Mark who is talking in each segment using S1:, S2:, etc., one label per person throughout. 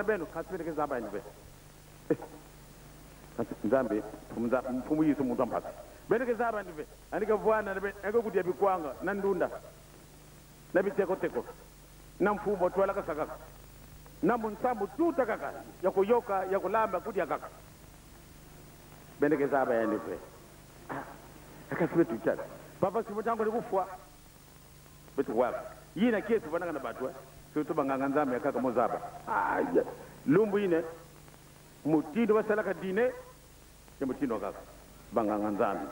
S1: Beno kasi bene ke zaba yandi ve. Kasi Nzambe mfumu Yesu muntu ampasi. Bene ke zaba yandi ve. Andike vwana na bene eke kudia bikwanga na ndunda na bitekoteko na mfumu otwala kasakaka na munsambu tuta kaka ya kuyoka ya kulamba kudia kaka. Bene ke zaba yandi ve. Ah, akasi betu chaka. Papa simutango likufwa. Betu waka. Yina kiesi vanaka na batu eh. Surtout banganga Nzambe ya kaka mozaba. Aïe. Lumbu ine mutindo basalaka dîner ya mutindo kaka banganga Nzambe.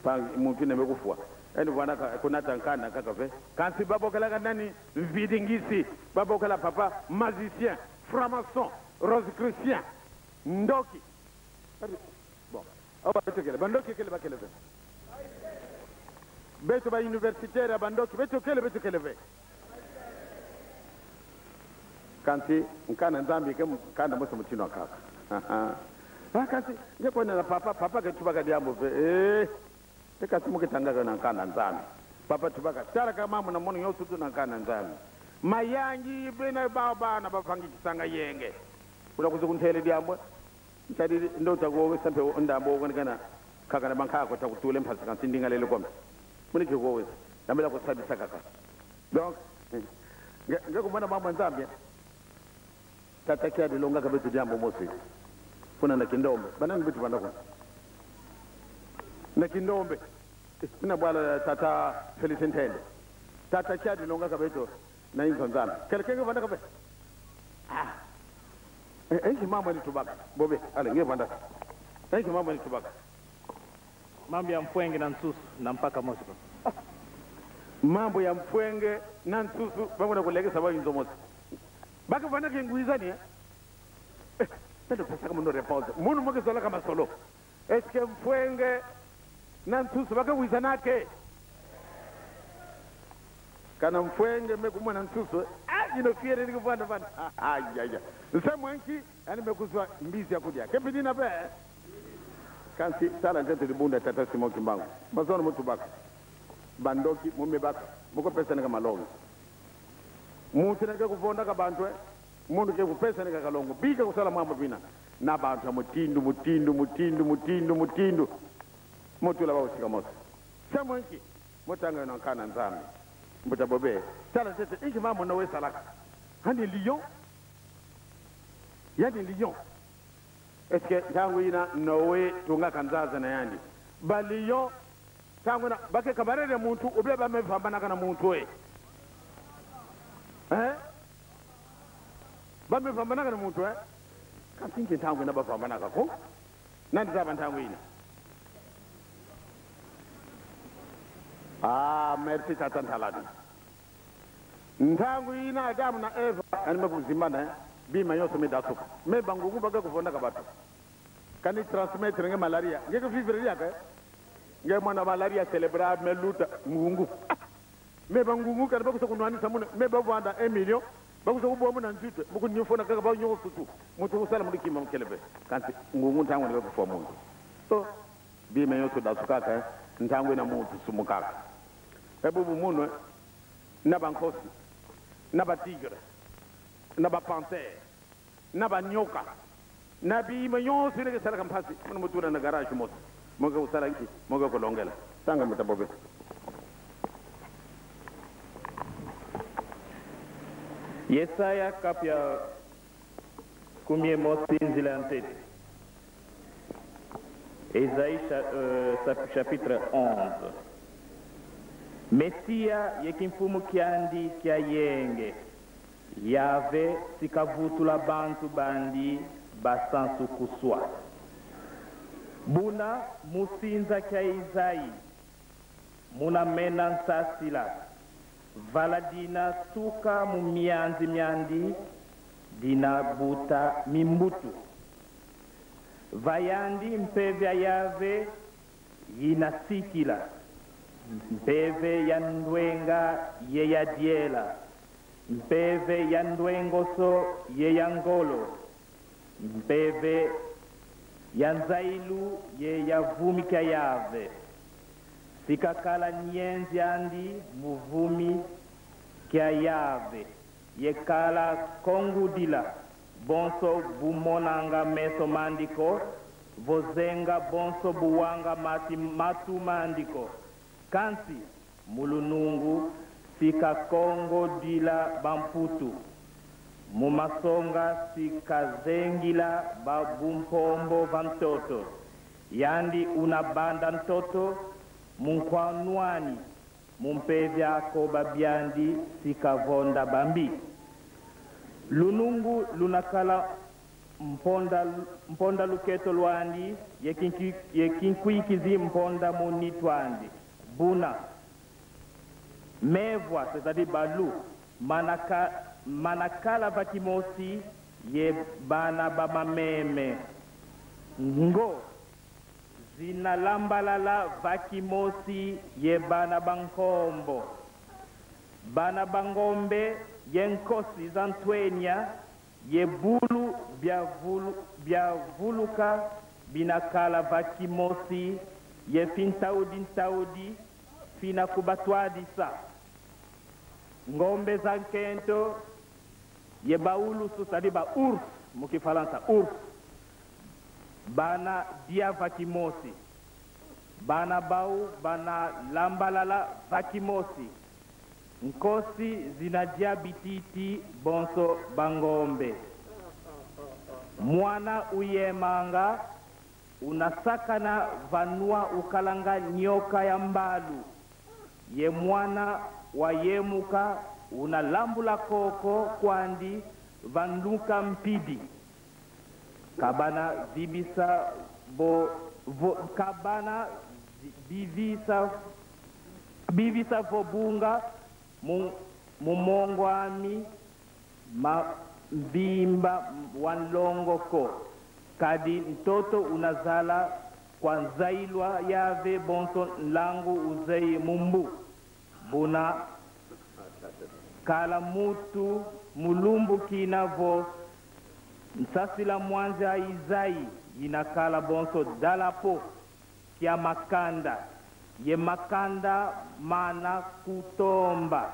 S1: Pa muntu ne mekufwa. Eni vana ka kunata nkana kaka ve. Kasi babokelaka nani mvidingisi, babokela papa magicien, franc-maçon, rosicrucien, ndoki. Bon, awa betokele bandoki kele bakele ve. Beto ba universitaire ya bandoki betokele betokele ve. Kanti nkana Nzambi ke nkanda moso mutino kaka. Ah, kasi nge kona na papa papa ke tubaka diambo ve. Eh, e kasi mukitangaka na nkanda Nzambi. Papa tubaka tala ka mamu na mono yosutu na nkanda Nzambi. Mayangi bena ba bana bavangi kisanga yenge. Ula kuzukunthele diambo. Ntadi ndota ko sampe ndambo kana kaka na banka ko takutule mpasi kansi ndingalele kome. Munike ko wesa. Yambela kusabisa kaka. Donc nge kumona mama Nzambi tata kia dilonga kabetu jambo mosi kuna na kindombe banani bitu banda kuna na kindombe mina bwala tata Felicien Ntende tata kia dilonga kabetu na inzo Nzambi kele kenge banda kabe ah eh mama ni tubaka bobe ale nge banda eh mama ni tubaka
S2: mambo ya mpwenge na nsusu na mpaka mosi.
S1: Mambo ya mpwenge na nsusu bangona kulekesa bayinzo mosi baka vana ke nguizani eh tendo pesa kama no réponse munu moke zola kama solo est-ce que mpwenge na nsusu baka wizana ke kana mpwenge me kumona nsusu ah ino fiere ni kuvanda vanda ah ya ya nsamwanki yani mekuzwa mbizi ya kudia kepi nina be kansi tala nteto libunda tata Simon Kimbangu bazono mutubaka bandoki mumibaka mukopesaneka malongo muntu nake kuvondaka bantu mundu ke kupesaneka kalongo bika kusala mwambo bina na bantu ya mutindu mutindu mutindu mutindu mutindu mutula bawusika mosi samwenki mutanga na nkana Nzambi mbuta bobe tala tete inki mamo no wesalaka hani lion yani lion est-ce que ntangu ina nowe tunga kanzaza na yandi ba lion tangu na bake kabarere muntu uble ba mefambana kana muntu e eh ba mefambana kana muntu eh kasinke ntangu ina bafambana kako nandi zaba ntangu ina ah merci tata ntaladi ntangu ina Adamu na Eva ani mekuzimbana bima yonso medasuka me bangugu baka kuvonda kabatu kani transmettre nge malaria nge ke vivre yaka nge mwana malaria celebra me luta ngungu me bangungu kana bakusa kunwanisa muna me bavanda 1 million bakusa kubuwa muna nzutwe mukunyufuna kaka banyoko sutu mutu kusala mudikima mukelebe kanti ngungu ntangu ndike kufwa muntu so bima yonso dasukaka ntangu ina muntu sumukaka ebubu munwe na bankosi na batigre na bapantere na banyoka na bima yonso ineke salaka mpasi muna mutura na garage mosi moke kusala nki moke kulongela tanga mutabobe
S2: Yesaya kapya kumie mosi nzila ya ntete. Esaïe chapitre 11. Messia yekimfumu kyandi kya yenge. Yave sikavutula bantu bandi basansu kuswa. Buna musinza kya Isaïe. Muna mena nsasila. Valadina suka mu mianzi miandi dina buta mimbutu. Vayandi mpeve yave yinasikila. Mpeve ya ndwenga ye ya diela. Mpeve ya ndwengoso ye ya ngolo. Mpeve ya nzailu ye ya vumika yave. Sikakala nyenzi andi muvumi kya yave. Yekala kongudila Bonso bumonanga meso mandiko, vozenga bonso buwanga mati matu mandiko. Kansi mulunungu sikakongodila bamputu, mumasonga sikazengila babumpombo va ntoto. Yandi unabanda ntoto munkwanwani, mumpevya koba byandi sikavonda bambi. Lunungu lunakala mponda, mponda luketo lwandi yekinkwikizi mponda munitwandi. Buna mevwa, c'est-à-dire balu, manaka, manakala vakimosi ye bana bamameme. Ngo zinalambalala vakimosi ye bana bankombo. Bana bangombe ye nkosi za ntwenya ye bulu bya vuluka binakala vakimosi ye fintaudi ntaudi fina kubatwadisa. Ngombe za nkento ye baulusu, c'est-à-dire ba ours mukifalansa ours, bana dia vakimosi. Bana bau bana lambalala vakimosi. Nkosi zinadia bititi bonso bangombe. Mwana uyemanga unasakana vanua ukalanga nyoka ya mbalu. Ye mwana wayemuka unalambula koko kwandi vanduka mpidi. Kabana vibisa bo, vo, kabana bivisa, bivisa vobunga mu, mumongwami mabimba wanlongoko. Kadi ntoto unazala kwa nzailwa yave bonso nlangu uzei mumbu. Buna kala mutu mulumbu kina vo nsasila mwanza izai inakala bonso dalapo kya makanda. Ye makanda mana kutomba.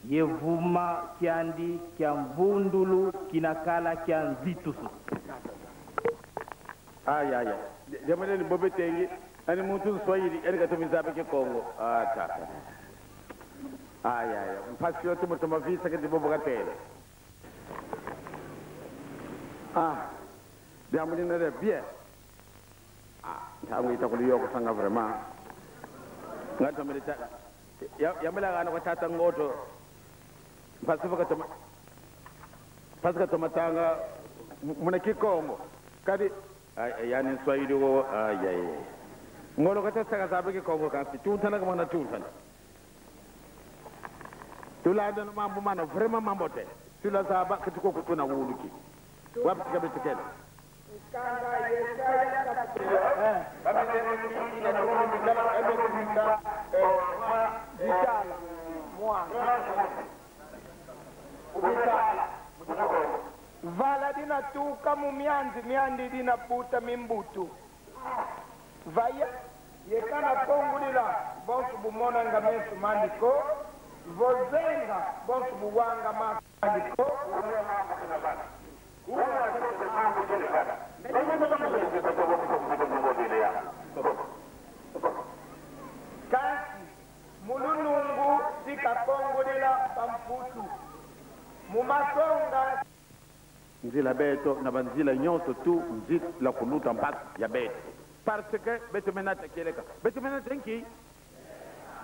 S2: Ye vuma kyandi kya mvundulu kinakala kya nzitusu.
S1: Ay, ay, ay. Jamani ni bobe tengi, ani muntu Swahili, ani katumiza peke Kongo. Ah, tata. Ay, ay, ay. Mpasi yote mutuma visa kiti bobo katele. Ah, jamani nere bien. Ah, ntangu itakuli yoko sanga vraiment. Ngato milita. Ya, yamela gana kwa tata ngoto. Mpasi fuka tuma. Mpasi katuma tanga muna kikongo. Kadi ay, yani Swahili wo ay ay. Ngolo kata saka sabe kikongo kasi tuntana kama na tuntana. Tulanda no mambo mana vraiment mambo te. Tula saba kituko kutuna wuluki. Wapi tikabe tikele.
S3: Vala dinatuka mu mianzi miandi dinaputa mimbutu. Vaya yekana kongulila bonso bumonanga meso mandiko vozenga bonso buwanga mandiko. Kasi mulunungu sikakongulila pamputu mumasonga
S1: nzila beto na banzila nyonso tu nzila kuluta mpaka ya beto parce que beto mena takeleka beto mena tenki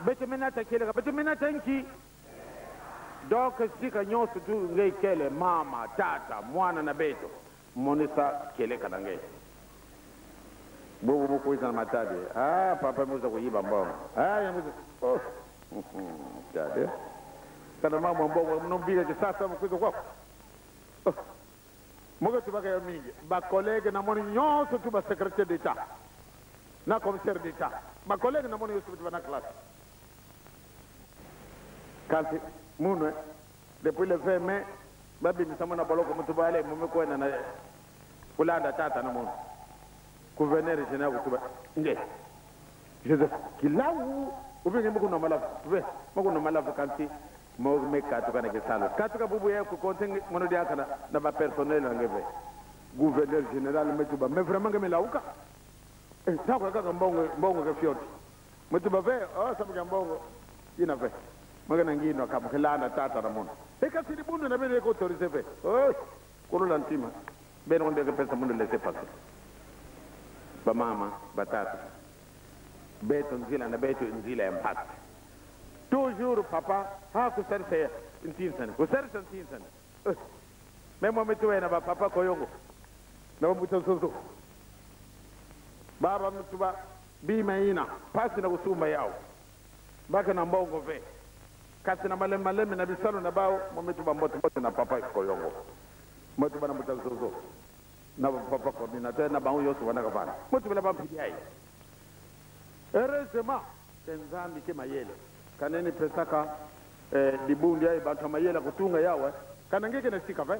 S1: beto mena takeleka beto mena tenki donc sika nyonso tu ngai kele mama tata mwana na beto monisa keleka na ngai bobo bokuiza na matadi ah papa muza kuyiba mbongo ah ya muza oh tade kana mama mbongo mnombika kisasa mkuiza kwako oh. Moke tubaka ya mingi ba collègue na moni nyonso tu ba secrétaire d'état na commissaire d'état ba collègue na moni nyonso tu ba na classe kasi munwe depuis le 20 mai babimisa mona boloko mutu bale mumikwena na kulanda tata na munhu gouverneur général kutuba nge Joseph kilawu ubenge mukuno malavu ve mukuno malavu kanti Mo me katuka na kisalo. Katuka bubu ya ku konte mono dia kana na ba personnel na ngeve. Gouverneur général metuba mais vraiment ngeme lauka. Eh tako kaka mbongo mbongo ke fioti. Metuba ve oh sabu ya mbongo ina ve. Magana ngino kabu kelana tata na mono. E kasi libundu na bene ko autorisé ve. Oh kulula ntima. Bene onde ke pesa mundu laisser passer. Ba mama, ba tata. Beto nzila na beto nzila ya mpasi. Toujours papa ha kusarisa ntinsani kusarisa ntinsani. Eh. Memo mituwe na ba papa koyongo. Na ba mbuta zozo. Baba mtuba bima ina pasi na kusumba yao. Baka na mbongo ve. Kasi na maleme maleme na bisalo na bao momituba mbote mbote na papa koyongo. Mtuba na mbuta zozo. Na ba papa coordinateur na bango yoso wana kavana. Mtuba na ba mpidi. Heureusement Nzambi ke mayele kaneni pesaka libundi ai bantu mayele kutunga yawe kana ngeke na sika ve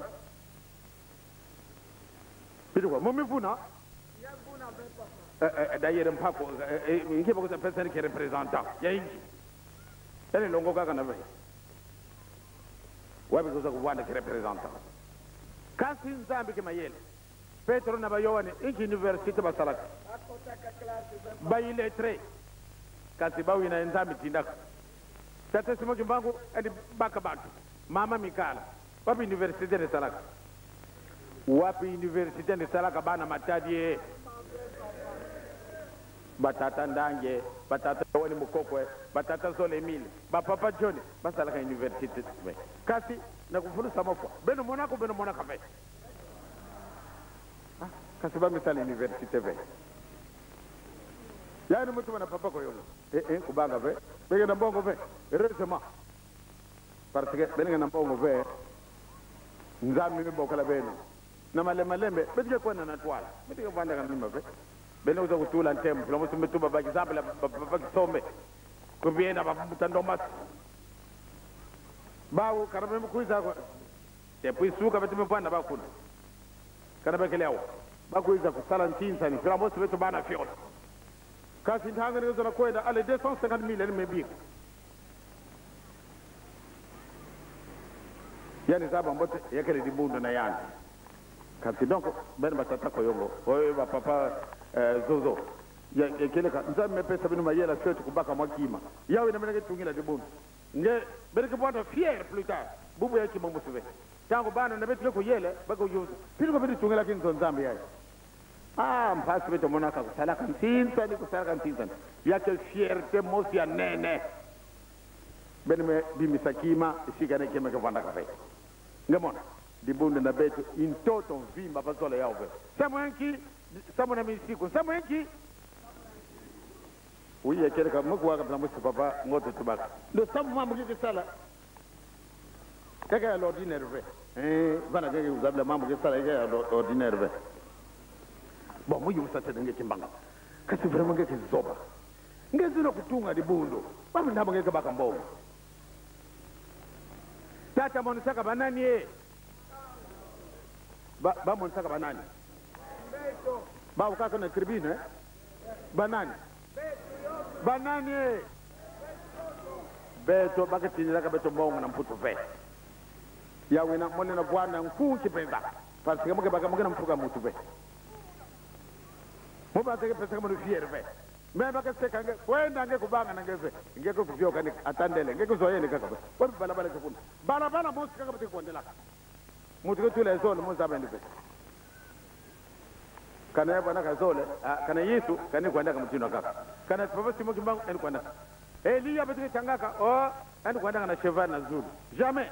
S1: bidwa momivuna d'ailleurs mpako ngiye bakuza pesa ni ke représentant ya inji ele longo kaka na ve wapi kuza kubwanda ke représentant kasi Nzambi ke mayele Petro na bayoane inji université basalaka bayiletre kasi bawina Nzambi tindaka tata Simo Kimbangu andi baka bantu mama Mikala wapi université ne salaka wapi université ne salaka bana Matadi batata Ndange batata wani Mukokwe batata Zole Emile bapapa John basalaka université kasi na kufulusa mafwa beno monako beno monaka ve ah kasi ba misala université ve yani mutu bana papa koyongo kubanga ve benge na mbongo ve heureusement parce que benge na mbongo ve Nzambi mibokala beno na malemalembe betike kwena na twala betike vanda kanima ve beno uza kutula ntemu fula musu mituba bakizambela bakisombe kubienda bamutandomas bawo karabe mkuiza kwa depuis suka betime bwana bakuna kana bekelewa bakuiza kusala ntinsa ni fula musu betu bana fiona kasi ntanga nizo na kwenda ale 250,000 ni yani zaba mbote yakele dibundu na yani kasi donc ben batata koyongo oyo ba papa zozo yakele ka nzambe mepesa bino mayela setu kubaka mwakima yawe na meneke tungila dibundu nge bereke bwata fier plus tard bubu yaki mamusuve tango bana na betule kuyele bako yuzu pili ko bidi tungila kinzo nzambe yaye ah mpasi beto monaka kusalaka ntinsa ni kusalaka ntinsa yake fierté mosi ya nene benime bimisakima ishikane keme kavanda kafe ngemona dibundu na beto intoto mvimba bazola yawe samwenki samuna misiku samwenki uye kereka muku waka na musi papa ngoto tubaka ndo samu mambo kike sala kaka ya l'ordinaire ve bana kaka uzabla mambo kike sala kaka ya l'ordinaire ve bon muyi usate ngeke kimbanga kasi vraiment ngeke zoba ngezino kutunga dibundu babu ndabo ngeke baka mbongo tata monisaka banani e ba monisaka banani ba ukaka na tribune banani banani beto bakatiniraka beto mbongo na mputu ve yawina monena bwana nkunki pemba parce que muke baka muke na mfuka mutu ve mubaseke pesa kama fier ve me bakaseka nge kwenda nge kubanga nangeze nge kuvyoka ni atandele nge kuzoyele kaka wapi balabala kufuna balabala mosi kaka bate kuendelaka mutu kutula zole muzaba ndipe kana bwana kazole kana Yesu kana kwenda kamutino kaka kana papa Simo Kimbangu en kwenda Elia bate tangaka oh en kwenda na cheval na Zulu jamais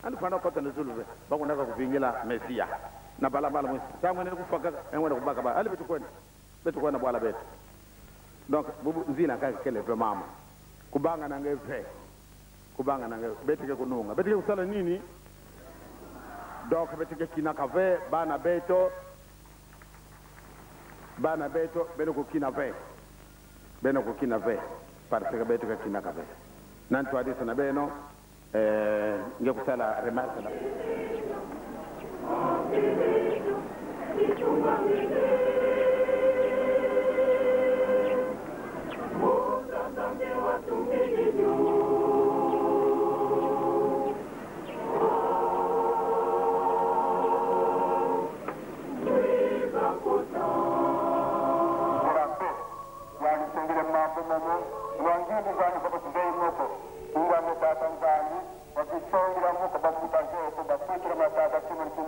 S1: en kwenda kota na Zulu bakunda kuvingila Mesia na balabala mosi tangu ne kufaka en kwenda kubaka ba ali betu kwenda bwala betu donc bubu nzila kaka kele ve mama kubanga nange ve kubanga nange betike kununga betike kusala nini donc betike kinaka ve bana beto beno kukina ve beno kukina ve parce que betike kinaka ve nantu adisa na beno nge kusala remarque na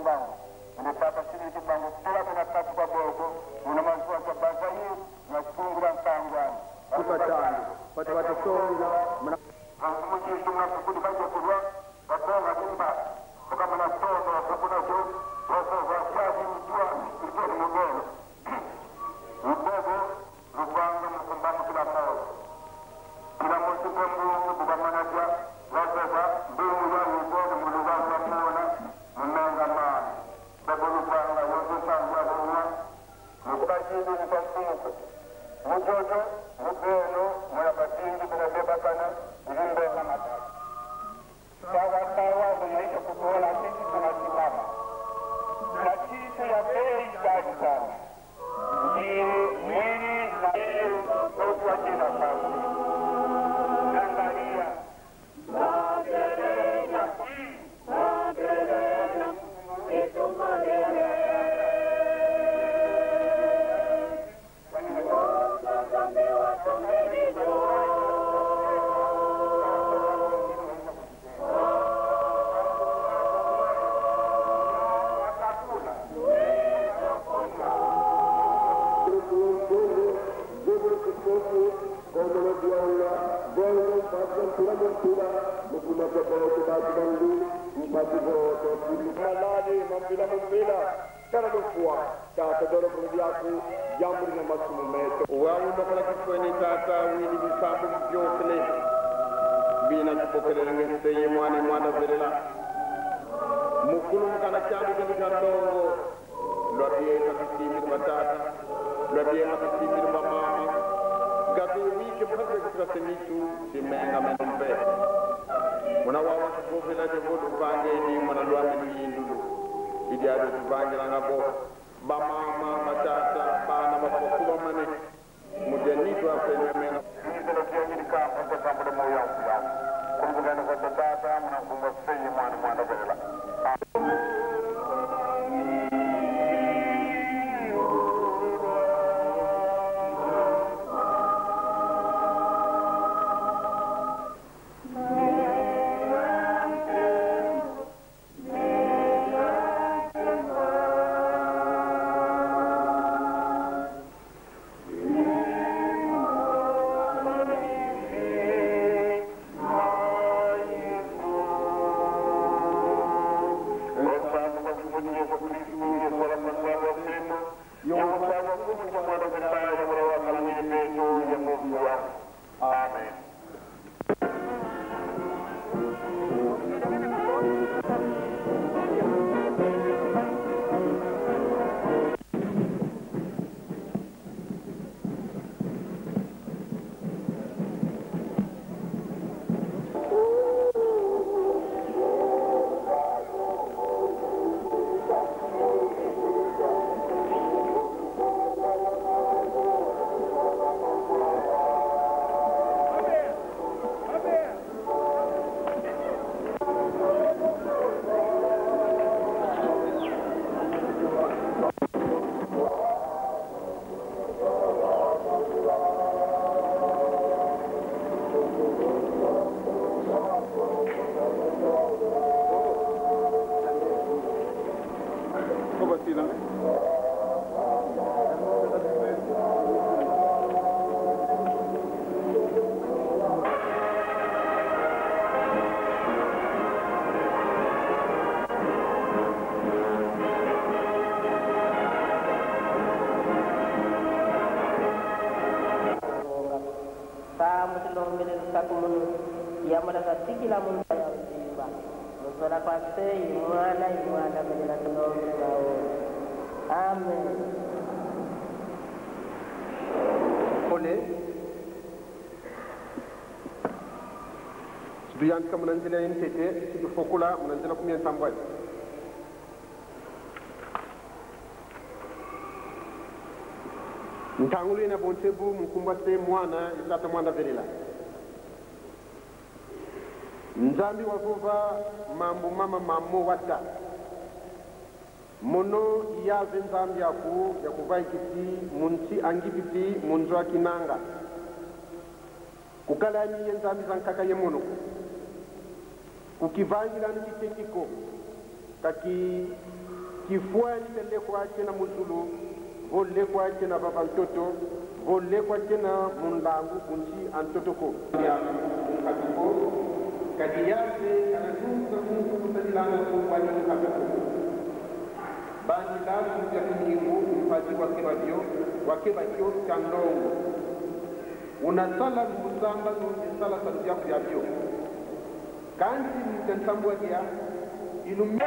S4: Bango muna tata Bango tela muna tatu kwa bogo muna mazua kwa bazayi na kungura mpangwani
S5: Kupatana pati watasonga muna
S4: Mujisho muna kukudu baje kulwa bakonga dimba kama na sono hakuna jo wako washaji mtua mtua mugolo mbogo rubanga mkumbamo kila moyo kila moto kwa Mungu bukamanaja wakoba mbungu ya ugogo mulugaza muona munanga mana babo rubanga wozosangwa buwa mukajini mukasuko mujojo mugeno mulabatingi bunabebakana ilimbenga matatu
S6: sawa sawa unaisha kutuona sisi tunasimama na kitu ya bei ghali sana ndiye mwili na kwa jina lako. Angalia
S5: Malali mambila mumbila tala lufua tata dolo brundiaku yamuri na masumu meto
S7: wawulokola kifweni tata wili bisambu byokele bina kibokelele ngeseye mwana mwana velela mukulu mukana kyandu kindu kya ndongo lwabyeka bisimiri batata lwabyeka bisimiri bamama gabi wike mpaka kutika semitu simenga meno mpe muna wawa kibovela jevo luvangeni muna lwamenu yindulu idyado tuvangilanga bo bamama batata bana bafokuba mane mudyanitwa afenwe mena
S4: Izelo kyangirika mpaka tambule moyo yangu kumbugana kwa tata muna seye mwana mwana velela. Amen.
S8: Amen.
S7: Ole siduyandika munanzila yentete sidufokula munanzila kumyensambwali ntangulu ina bontebu mukumbwa se mwana isata mwana velela nzambi wavuva mambu mama mamo wata mono yave nzambi yaku yakuvaikiti munsi angipipi munzu akinanga kukalani ye nzambi zankaka ye mono kukivangilani kitekiko kaki
S8: Kifuani cha lekwa tshena muzulu, vo lekwa tshena baba ntoto, vo lekwa tshena munlangu kunshi a ntotoko. Yaku munkatuko, kadi yase kana nunza muntu kusadilanga ku wani munkatuko. Bandi lasu bya kunyingu mpaji wakeba byo, wakeba kyo cha ndongo. Unasala lukusamba nunye sala salu byaku bya byo. Kanti nunza nsambwa dia ilumi.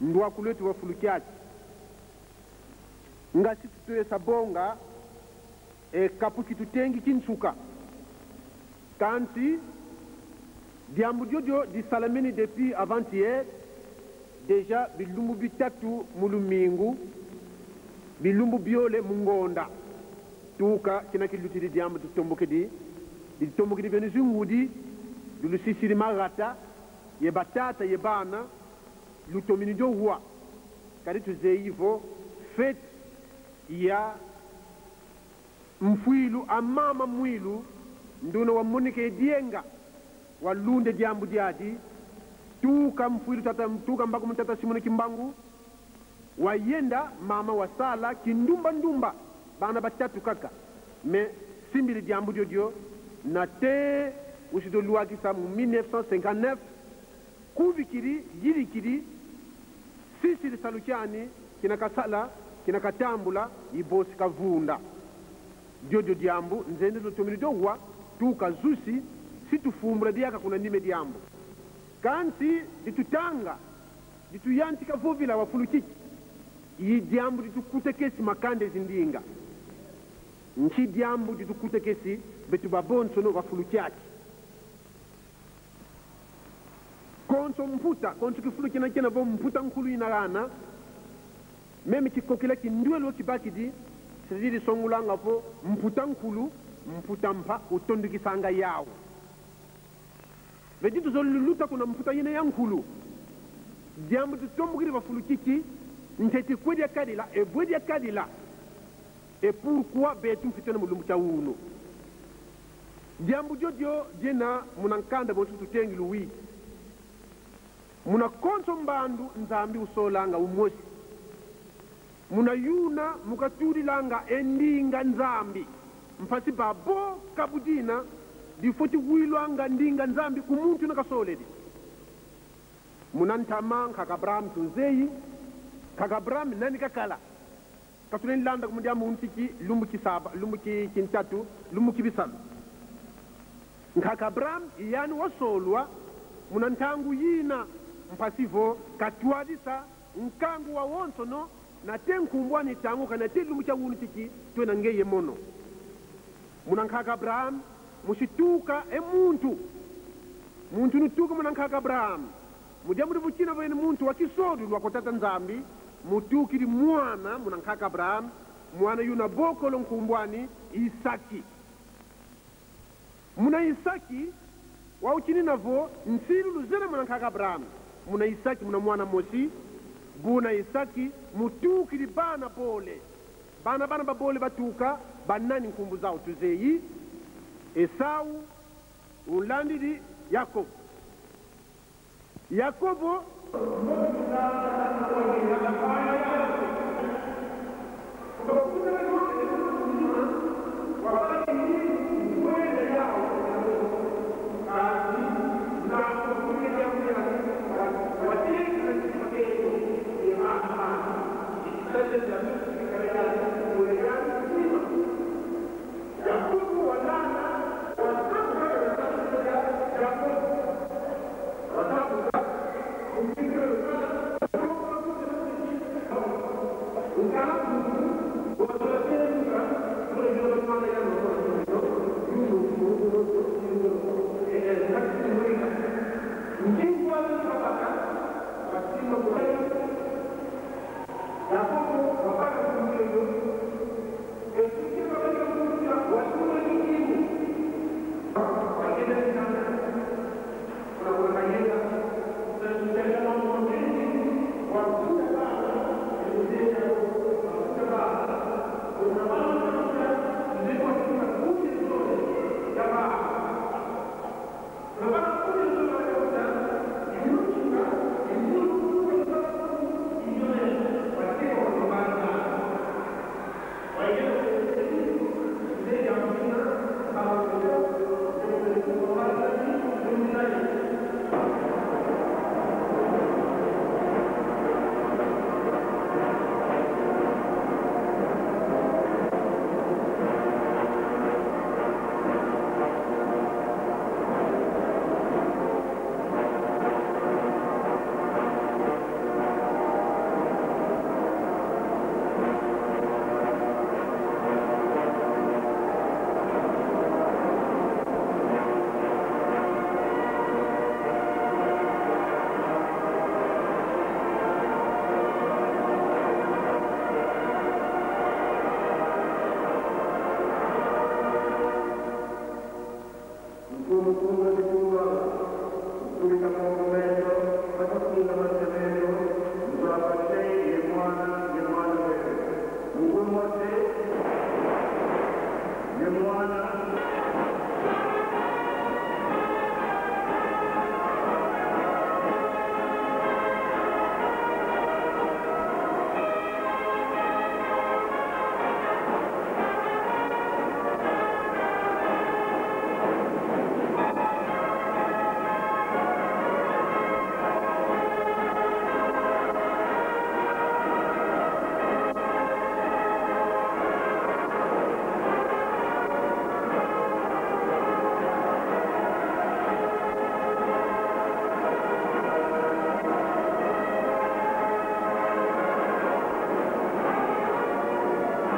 S8: Ndwakuletu wafulukiachi ngasi tutoye sabonga e kapu kitutengi kinsuka kanti diambu diodio di salamini depuis avant-hier déjà bilumbu bitatu mulumingu bilumbu biole mungonda tuka kina kilutidi diambu tutombokedi ditombokedi benu zingudi dulusisiri magata ye batata ye bana lutomini dio wa kadi tuzeivo fete ya mfwilu amama mwilu nduna wa monike dienga walunde diambu diadi tuka mfwilu tata tuka mbaku mtata simone kimbangu wayenda mama wasala kindumba ndumba bana batatu kaka me simbili diambu diodio na te usido luakisa mu 1959 kubikiri yirikiri sisili salukiani kinakasala kinakatambula ibosi kavunda diodio diambu nzende lutomini dowa tuka zusi situfumbula diaka kuna nime diambu kanti ditutanga dituyantika vuvila wafulukiki iyi diambu ditukutekesi makande zindinga Nchi diambu ditukutekesi betu babonsono bafulukiaki. Konso mputa, konso kifulu kina kina vo mputa nkulu inagana, meme kikokila kindwelo kibakidi, c'est-à-dire songulanga vo mputa nkulu, mputa mpa utondikisanga yawo. Vedi tuzoluluta kuna mputa yine ya nkulu. Diambu tutombukiri bafulukiki, nteti kwedia kadila, ebwedia kadila. Et pourquoi betu mfitena mulumbu cha uno? Diambu jojo jena munankanda bonso tutengi luwi. Muna konso mbandu nzambi usolanga umosi. Muna yuna mukatulilanga endinga nzambi. Mpasi babo kabudina difoti wilwanga ndinga nzambi kumuntu nakasoledi. Muna ntama nkakabram tunzeyi, kakabram nani kakala. Katuleni landa kumudia muntiki lumbu kisaba, lumbu kintatu, lumbu kibisalu. Nkakabram yani wasolwa muna ntangu yina mpasivo katwadisa nkangu wa wonso no na te nkumbwa ni tangu kana te lumbu cha wuntiki twena ngeye mono. Muna nkaka Abraham musituka e muntu. Muntu nutuka muna nkaka Abraham. Mudia muri buchina vene muntu wa kisodu lwa kotata nzambi. Mutukiri mwana muna nkaka Abraham, mwana yuna bokolo nkumbwani Isaki. Muna Isaki wa uchini navo nsilu luzene muna nkaka Abraham. Muna Isaki muna mwana Mosi, buna Isaki mutukiri bana bole. Bana bana babole batuka banani nkumbu zao tuzeyi Esau ulandidi Yakobo. Yakobo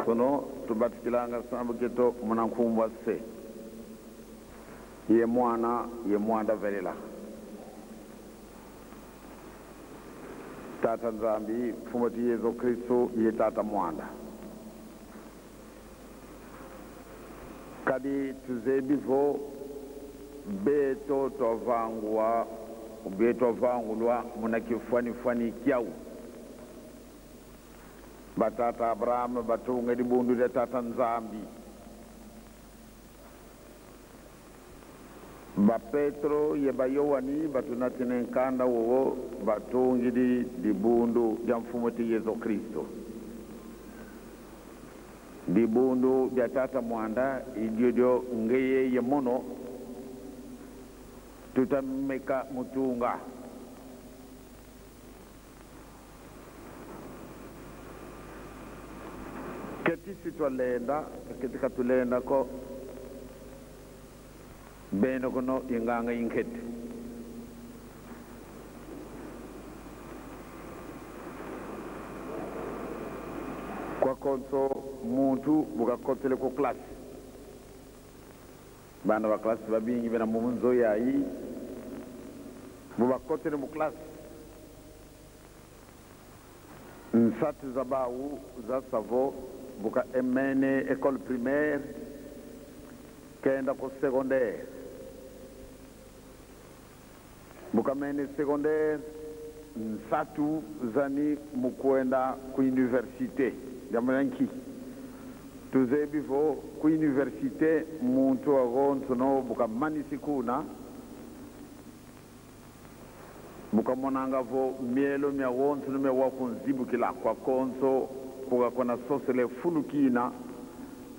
S4: Sono
S1: Tubatikilanga sambu keto munankumbwa se. Ye mwana ye mwanda velela. Tata Nzambi mfumati Yesu Kristu ye tata mwanda. Kadi tuzebivo beto twavangwa ubie twavangulwa muna kifwanifwani kyau. Batata Abraham batunga dibundu dia tata Nzambi. Ba Petro ye ba Yowani batunatine nkanda wowo batungidi dibundu dia mfumuti Yesu Kristo. Dibundu dia tata mwanda idyodio ngeye ye mono tutameka mutunga. Keti sitwalenda keti katulenda ko beno kono inganga inkete. Kwa konso muntu bukakotele ku klasi. Bana ba klasi babingi bena mumunzo yayi bubakotele mu klasi. Nsati za bawu za savo buka emene école primaire kenda ku secondaire. Buka mene secondaire nsatu zani mukwenda ku université. Jamananki. Tuzebivo ku université muntu agonto buka manisi kuna buka monanga vo mielo mia wonto mia wakunzibukila kwa konso kuka kona sosele fulukina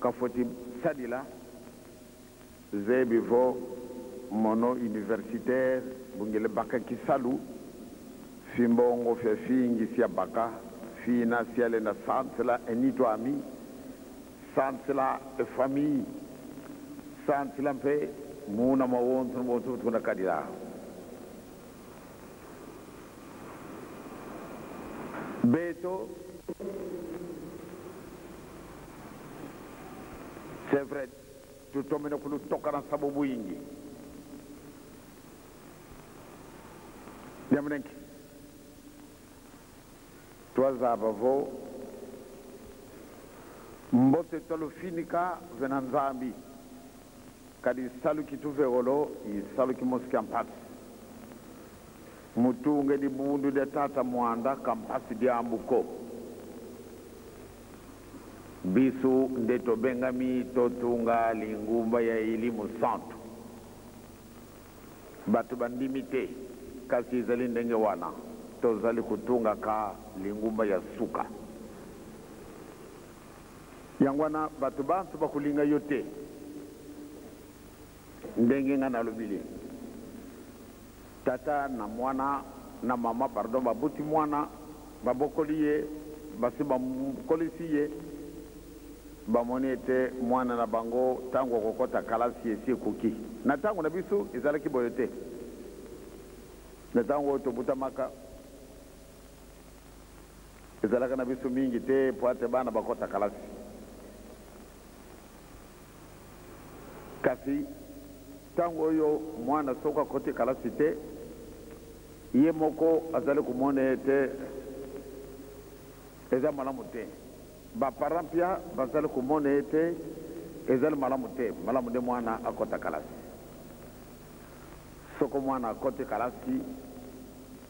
S1: kafoti sadila zebivo mono universitaire bungele baka kisalu fimbongo fya fingi sia baka fina siale na sansela enitwami sansela e famille sansela mpe muna mawonto bonto tuna kadila beto. C'est vrai, tutomene kulutoka na sababu yingi. Jamanenki twazaba vo mbote twalufinika vena nzambi kadi saluki tuvegolo isaluki moski mpasi mutunge dibundu dia tata mwanda kampasi diambuko bisu nde tobengami totunga lingumba ya elimu santu. Bato bandimi te kasi ezali ndenge wana tozali kotungaka lingumba ya suka. Yango wana bato banso bakolinga yo te ndenge nga nalobili. Tata na mwana na mama pardon babuti mwana babokoli ye basi bakolisi ye bamoni ete mwana na bango ntango akokɔta kalasi esi ekoki. Na ntango na biso ezalaki boye te. Na ntango oyo tobutamaka ezalaka na biso mingi te po ate bana bakɔta kalasi. Kasi ntango oyo mwana soki akɔti kalasi te ye moko azali komona ete eza malamu te. Baparent mpia bazali komona ete ezali malamu te, malamu nde mwana akɔta kalasi. Soko mwana akɔti kalasi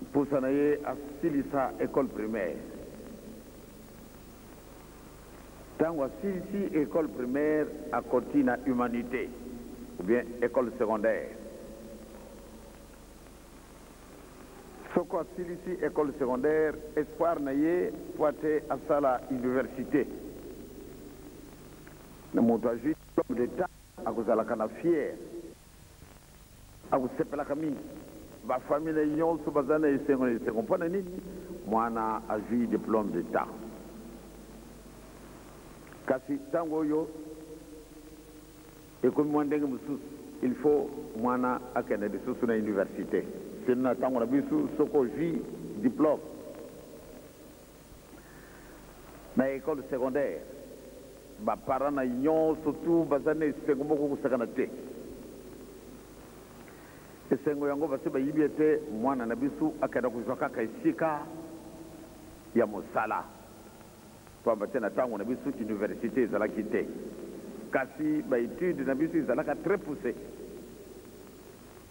S1: mpusa na ye asilisa école primaire. Ntango asilisi école primaire akɔti na humanité ou bien école secondaire. Soko asilisi école secondaire espoir na ye po ate asala université. Na moto azwi diplôme d'état akozalaka na fier, akosepelaka mingi. Bafamile nyonso baza na esengo na esengo. Mpona nini? Mwana azwi diplôme d'état. Kasi ntango oyo ekomi mwa ndenge mosusu, il faut mwana akende lisusu na université. Sino na ntango na biso soki ozwi diplôme na école secondaire Ba parents na nyonso tout baza na esengo moko kosakana te. Esengo yango basi bayibi ete mwana na biso akenda kozwa kaka esika ya mosala. Pamba te na tango na biso universite ezalaki te. Kasi ba etudes na biso ezalaka très poussees.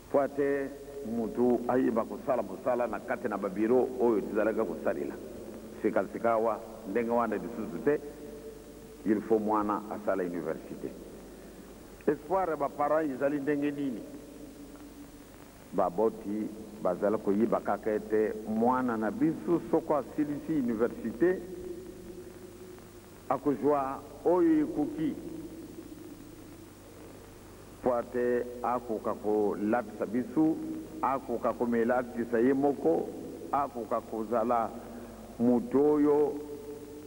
S1: Mpo ete mutu ayeba kosala mosala na kati na ba bureaux oyo tozalaki kosalela. Sika sikawa ndenge wana lisusu te, il faut mwana asala universite. Espoir ya ba parents ezali ndenge nini? Baboti bazali koyiba kaka ete mwana na biso soko asilisi universite akozwa oyo ekoki mpo ete akoka kolatisa biso, akoka komilatisa ye moko, akoka kozala moto oyo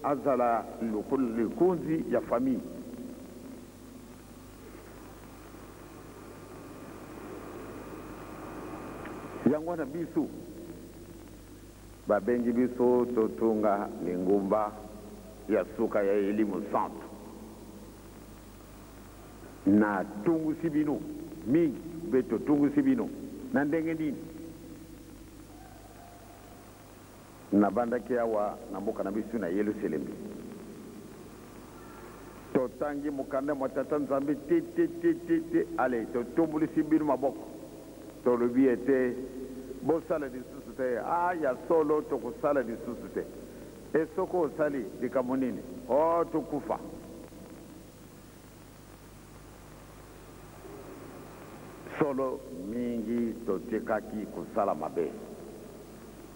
S1: azala lokola likonzi ya famille. Yango wana biso babengi biso totunga lingomba ya suka ya elimo santu. Natungusi bino mingi mpe totungusi bino na ndenge nini? Nabandaki awa na mboka na biso na Yelusalemi. Totangi mokanda mwa Tata Nzambe te te te te te, ale totombolisi bino maboko, tolobi ete bosala lisusu te. Ah, ya solo tokosala lisusu te. E soko osali likambo nini? Oh, tokufa. Solo mingi totikaki kosala mabe.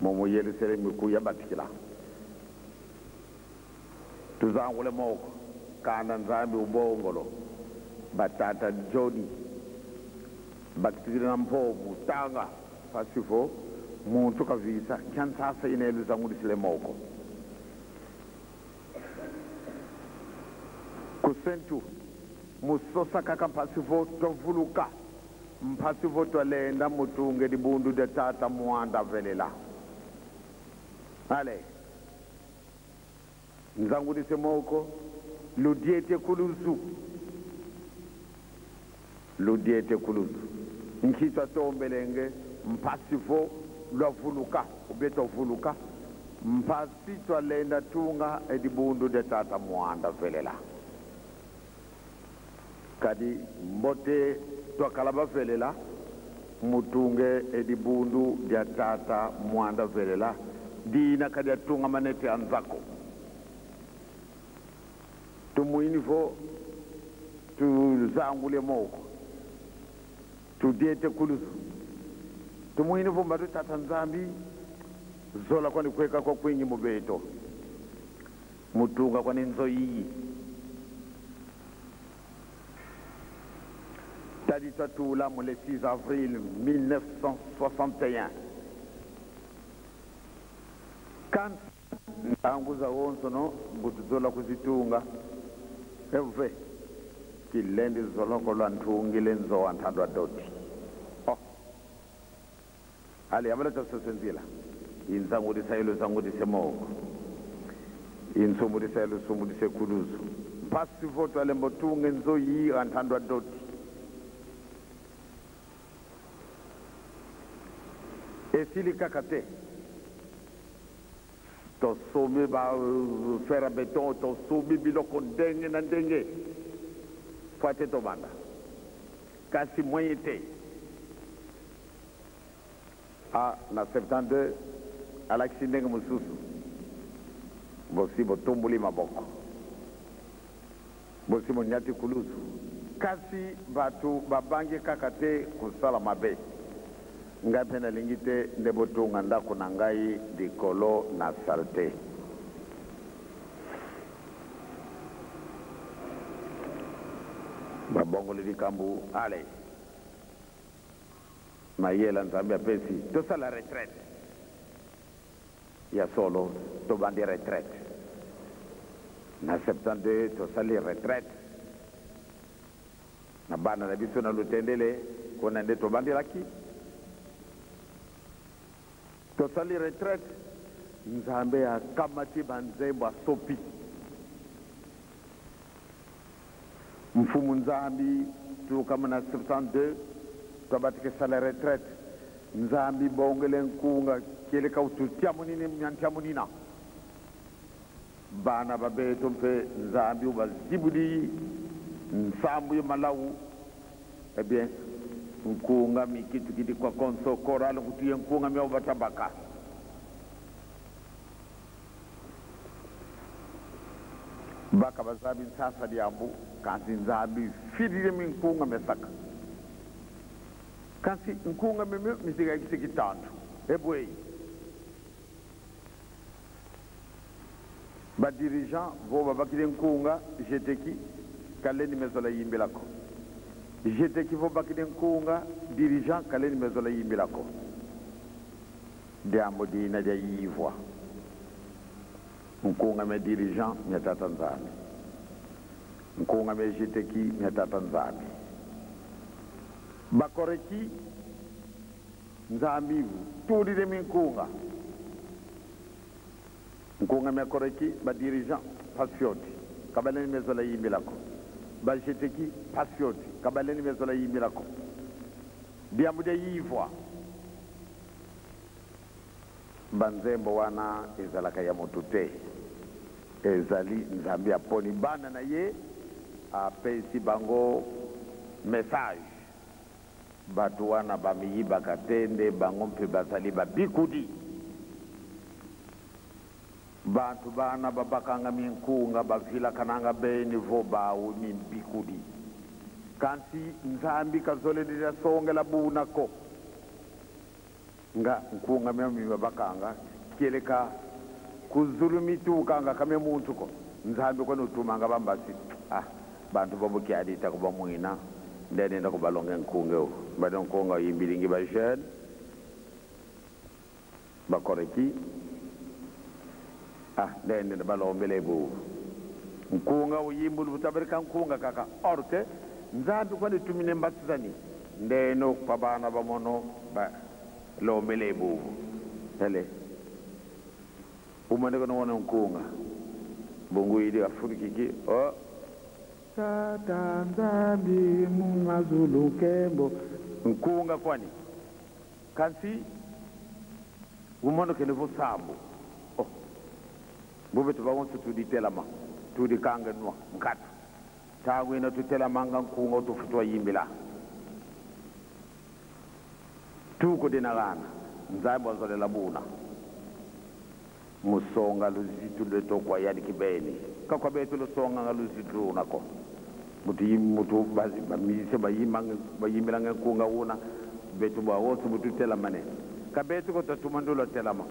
S1: Momo Yelusalemi kuya batikila. Tuzangule moko kanda Nzambi ubongolo batata Joni bakitikile na mpomu tanga pasifo muntu kavisa kyansasa ine luzangulisile moko. Kusentu musosa kaka mpasifo tovuluka mpasifo twalenda mutunge dibundu dya tata muanda velela. Ale nzangulise moko ludiete kuluzu ludiete kuluzu nkitwa tombelenge mpasifo lwavuluka ubie twavuluka mpasi twalenda tunga edibundu dya tata muanda velela. Kadi mbote twakala bavelela mutunge edibundu dya tata muanda velela dina kadya tunga manete a nzako. Tumuini vo tuzangule moko tudiete kuluzu tumuini vo mbatu tata Nzambi zola kwani kweka kwa kwingi mubeto mutunga kwani nzoyiyi. Tadi twatula mu le 6 avril 1961 kan ntanguza wonso no mbutu zola kuzitunga evuve kilendi zoloko lwa nthungile nzowa nthandwa doti oh ale yamala tasosenzila inzangulisa ilo zangulise moko insumbulisa ilo sumbulise kuluzu mpasi voto alembo tunge nzoyi anthandwa doti esili kaka te tosomi ba fer à béton tosomi biloko ndenge na ndenge po ate tobanda kasi moyen te. Ah, na 72 alakisi ndenge mosusu bosi botomboli maboko bosi bonyati kuluzu kasi bato babangi kaka te kosala mabe. Ngai mpe nalingi te nde botunga ndako na ngai likolo na salte. Babongoli likambo ale mayela Nzambe apesi tosala retraite ya solo tobandi retraite na 72 tosali retraite na bana na biso na Lutendele kuna nde tobandelaki tosali retraite Nzambe akamati banzembo asopi. Mfumu Nzambi tuka na 72 twabatikisa la retraite. Nzambi bongele nkunga kieleka ututiamunini mnyantiamunina bana babeto mpe Nzambi ubazibudi nsambu ya Malawu. Eh bien, nkunga mikitukidi kwa konso korale kutuye nkunga mya ubatabaka baka bazabi nsasa diambu kansi Nzambi fidile mi nkunga mesaka kansi nkunga meme misika kisikitantu ebweyi ba dirigeant vo babakile nkunga jeteki kaleni mezola yimbilako jeteki vo bakile nkunga dirigeant kaleni mezola yimbilako diambo dina dia yivwa nkunga me dirigeant mia tata Nzambi nkunga me jeteki mia tata Nzambi bakoreki Nzambi tulile mi nkunga nkunga me koreki ba dirigeant pasioti kabaleni mezola yimbilako ba jeteki pasioti kabaleni mezola yimbilako diambo dia yivwa banzembo wana ezalaka ya motu te ezali Nzambi aponi bana na ye apesi bango message bato wana bamiyibaka te nde bango mpe bazali babikudi bantu bana babakanga minkunga bavilakananga beni vo bawu mimbikudi kansi Nzambi kazolelela songela bunako nga nkunga mya babakanga kieleka kuzulumitukanga kamya muntu ko Nzambi kwani utumanga bambasi ah bantu bobukyadita kuba mwina ndenenda kubalonga nkunga bado nkunga yimbilingi ba jeune bakoreki ah ndende balombele bu nkunga uyimbulu butabarika nkunga kaka orke Nzambi kwani tumine mbasizani ndeno kwa bana bamono ba lombele bu hele umande kono wona nkunga bungu idi afurikiki o tata Nzambi mumazulu kembo nkunga kwani kansi umono kene vo sambu oh bubetu bawonso tudi telama tudi kanga nwa nkatu tawina tutelamanga nkunga utufutwa yimbila tuko dinagana Nzambi wazolela buna musonga luzitu lweto kwa yani kibeni kakwa betu lusonga nga luzitu lunako mutu mutu bamise bayimbilanga nkunga una betu bwa wonso mutu telamane kabetu ko tatuma ndulo telama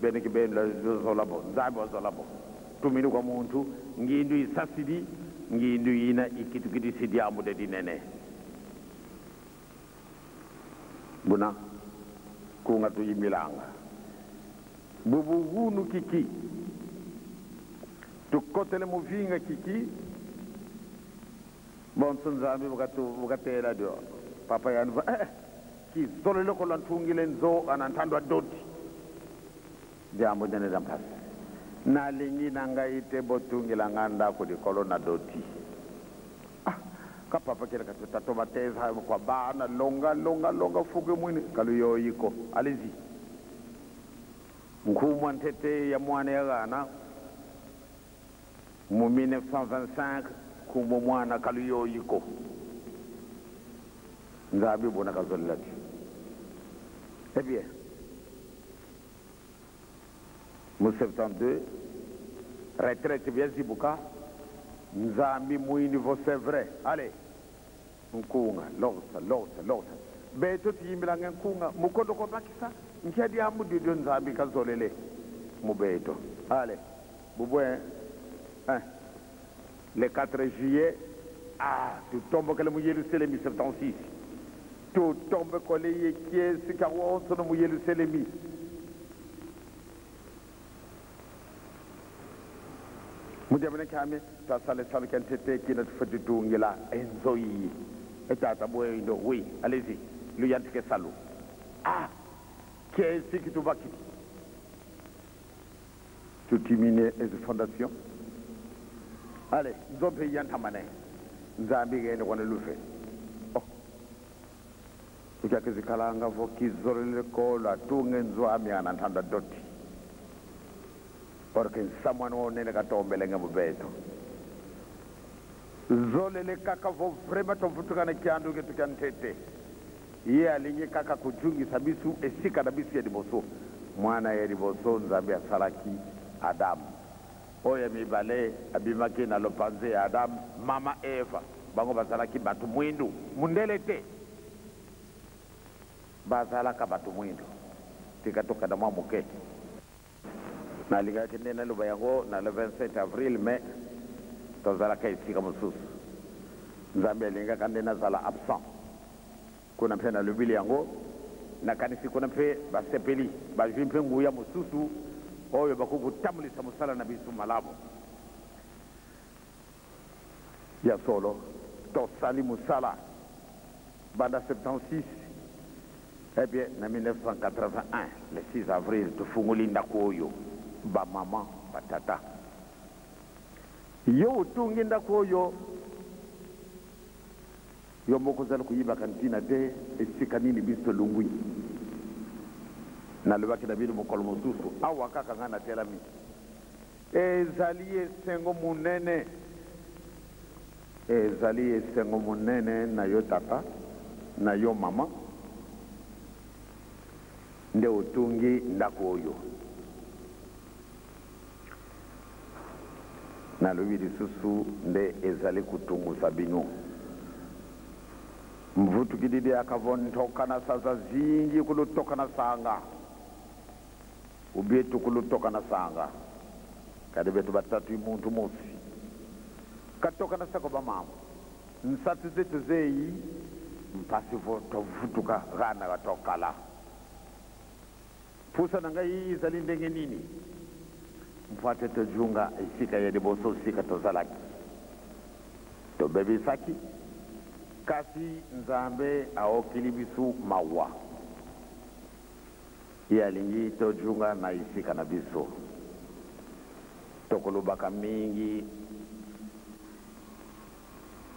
S1: beni kibeni zola bo Nzambi wazola bo tumini kwa muntu ngindu isasidi ngindu yina ikitukidi sidi amude dinene buna kunga tuyimbilanga bubu kiki tukotele muvinga kiki bonso Nzambi bukatela dio papa yani eh kizolele kola ntungile nzo anantandwa doti jambo jane dampasi nalingi na ngai te botungila nga ndako likolo na doti ah ka papa kele katuta bateza kwa bana longa longa longa fuke mwini kaluyoyiko allez-y nkumwa ntete ya mwana ya gana mu 1925 kumbo mwana kaluyoyiko Nzambi bona kazolelati eh bien mu 72 retraite bien zibuka Nzambi mwini vo c'est vrai allez nkunga losa losa losa beto tiyimbilanga nkunga mukondo ko bakisa nkiadi amu didio Nzambi kazolele mubeto allez bubwe hein le 4 juillet ah tutombokele mu Yerusalemi 76 tutombokole ye kiesi ka wonso no mu Yerusalemi mujamene kame tasale sale kentete kina tufetutungila enzoyi etata bwendo oui allez-y luyantike salu ah kiesi kitubakiti tutimine ezi fondation allez nzompe yantamane Nzambi kende kwana lufe. Oh. Kuchake zikalanga vo kizolele kola tunge nzwami ana ntanda doti. Porque nsamwana wonene katombele nge mubeto. Zolele kaka vo vraiment tovutukana kyandu ke tukantete. Ye alingi kaka kujungisa bisu esika na bisu ya liboso. Mwana ya liboso Nzambe asalaki Adamu. Oyo mibale abimaki na lopanze ya Adamu, mama Eva. Bango bazalaki bato mwindu, mundele te. Bazalaka bato mwindu. Tika tokenda mwa moke. Nalingaki nde naloba yango na le 27 avril, mais tozalaka esika mosusu. Nzambe alingaka nde nazala absent. Kuna mpe nalobili yango, nakanisi kuna mpe basepeli, bazwi mpe nguya mosusu oyo bakoki kotambwisa mosala na biso malamu. Ya solo, tosali mosala banda 76, eh bien, na 1981, le 6 avril, tofungoli ndako oyo, bamama, batata. Yo otungi ndako oyo, yo moko ozali koyibaka ntina te esika nini biso tolongwi. Nalobaki na bino mokolo mosusu, awa kaka ngai natelami. Ezali esengo monene, ezali esengo monene na yo tata, na yo mama, nde otungi ndako oyo. Nalobi lisusu nde ezali kutungusa bino. Mvutukididi akavontoka na saza zingi kulutoka na sanga. Ubietu kulutoka na sanga. Kadi betu batatu muntu mosi. Katoka na sako bamama. Nsatu zetu zeyi mpasi vo tovutuka gana katokala. Pusa na ngai ezali ndenge nini? Mpo te tojunga esika ya liboso sika tozalaki. Tobebisaki, kasi Nzambe aokili biso mawa. Ye alingi tojunga na esika na biso. Tokolobaka mingi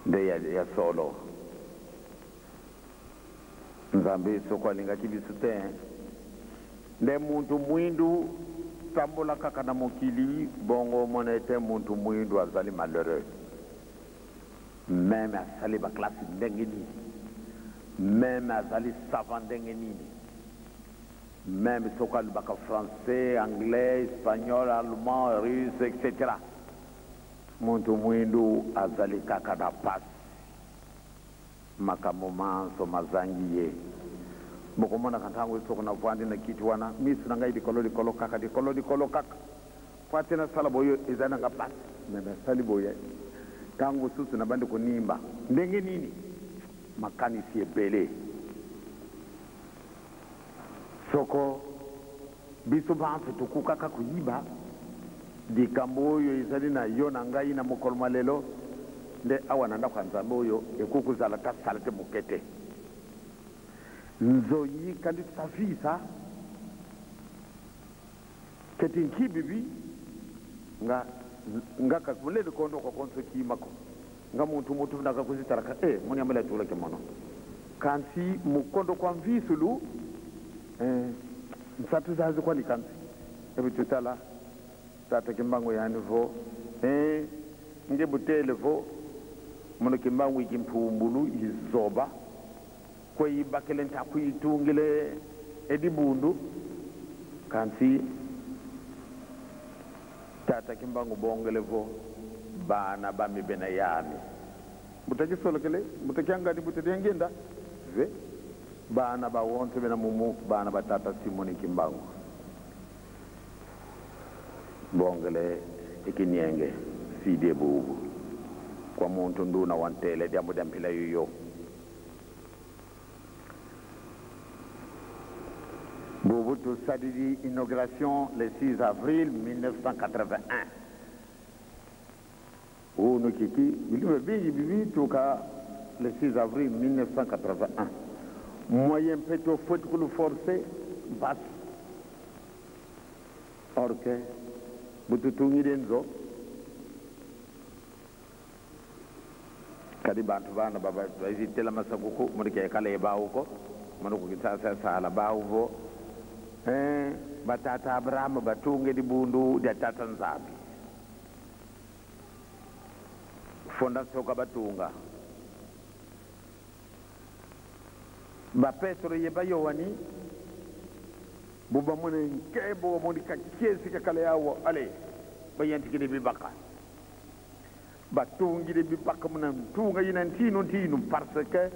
S1: nde ya solo. Nzambe soko alingaki biso te, nde muntu mwindu tambola kaka na mokili, bongo omona ete muntu mwindu azali malheureux. Meme asali baklasi ndenge nini, meme azali savant ndenge nini, meme soko alobaka français, anglais, espagnol, allemand, russe, etc. Muntu mwindu azali kaka na pasi. Makambo manso mazangi ye. Bokomonaka ntango soko navwandi na kiti wana, miso na ngai likolo likolo kaka, likolo likolo kaka. Po ate nasala boye ezali na nga pasi. Me nasali boye ntango mosusu nabandi konimba. Ndenge nini? Makanisi ebele. Soko biso banso tokokaka koyiba likambo oyo ezali na yo na ngai na mokolo mwa lelo, nde awa na ndako ya Nzambe oyo ekoki kozala ta salete moke te. Nzoyi kandi tusafisa keti nkibibi nga nga kakuleli kondo kwa konso kimako nga muntu mutu ndaka kuzitaraka muni amala tula ke mono kansi mukondo kwa mvisulu nsatu zazi kwani kansi ebi tutala tata kimbangu yani vo nge butele vo muno kimbangu ikimpumbulu izoba kweyibakele ntakuitungile edibundu kansi tata kimbangu bongele vo bana bami bena yami butakisolokele butakiangani butatiangenda ve bana ba wonse bena mumu bana ba tata Simoni Kimbangu bongele ikinienge side bubu kwa muntu nduna wantele diambo diampila yuyo Bubu tusadidi inauguration le 6 avril 1981. Unu kiki bilime bingi bibi tuka le 6 avril 1981. Moyen peto fouet forcé bas. Orke bututungi denzo. Kadi bantu bana bazitela masakuku mundu kekala ebawuko mundu kukisasa sala bawuvo batata Abrahamu batunge dibundu dia tata Nzambi fondation kabatunga ba Petro ye ba Yowani bubamune nkebo mundi kakiesi kakala yawo ale bayantikile bibaka batungile bibaka muna ntunga yina ntinu ntinu parce que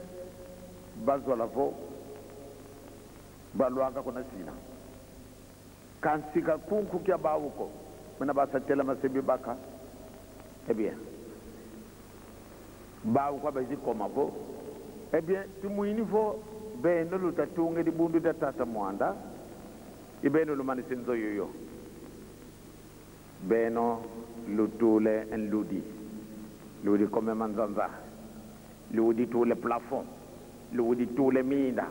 S1: bazola vo balwaka kuna sina kansika kunku kya bawuko muna basatela masebi baka eh bien bawuko bazikoma vo eh bien tumuini vo beno lutatunge dibundu da tata mwanda ibeno lumanisi nzoyoyo beno lutule nludi ludi kome manzanza ludi tule plafond ludi tule minda